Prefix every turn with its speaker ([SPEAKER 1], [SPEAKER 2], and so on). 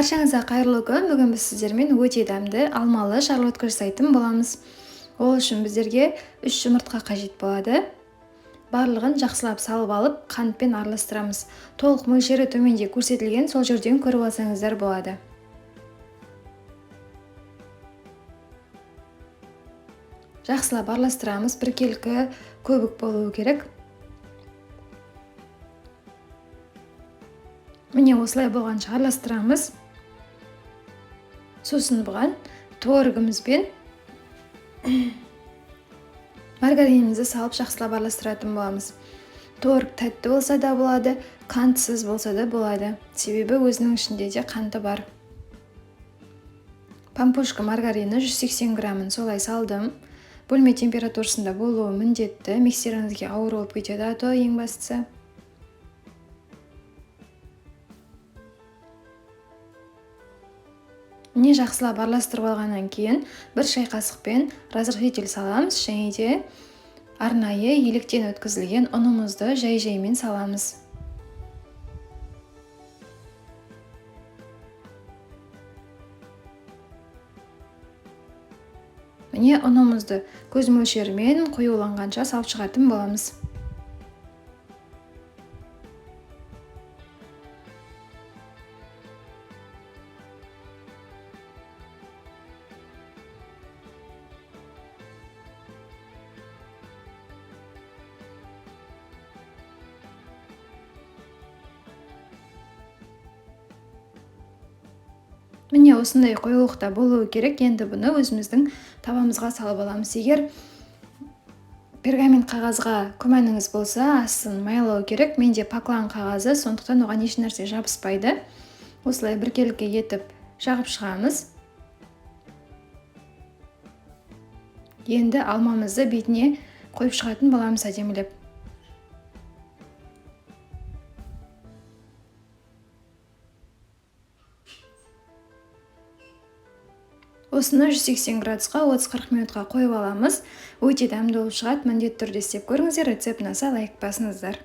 [SPEAKER 1] Баршаңызға қайырлы күн. Бүгін біз сіздермен өте дәмді алмалы шарлотка жасайтын боламыз. Ол үшін біздерге 3 жұмыртқа қажет болады. Барлығын жақсылап салып алып, қантпен араластырамыз. Толық мөлшері төменде көрсетілген, сол жерден көріп алсаңыздар болады. Жақсылап араластырамыз, біркелкі көбік болуы керек. Міне осылай болғанша араластырамыз. Сосын бұған творогымыз бен маргаринімізді салып жақсылап араластыратын боламыз. Творог тәтті болса да болады, қантсыз болса да болады. Себебі өзінің ішінде де қанты бар. Пампушка маргарины 180 граммын солай салдым. Бөлме температурасында болуы міндетті. Миксеріңізге ауыр болып кетеді, а то ең бастысы. Міне жақсылап араластырып алғаннан кейін бір шай қасықпен разрыхлитель саламыз және де арнайы електен өткізілген ұнымызды жай-жаймен саламыз. Міне ұнымызды көз мөлшерімен қоюланғанша салып шығатын боламыз. Міне осындай қоюлықта болуы керек. Енді бұны өзіміздің табамызға салып аламыз. Егер пергамент қағазға күмәніңіз болса, астын майлау керек. Менде паклан қағазы, сондықтан оған еш нәрсе жабыспайды. Осылай біркелкі етіп жағып шығамыз. Енді алмамызды бетіне қойып шығатын боламыз әдемілеп. Осыны 180 градусқа 30-40 минутқа қойып аламыз. Өте дәмді болып шығады, міндетті түрде істеп көріңіздер. Рецепт ұнаса лайк басыңыздар.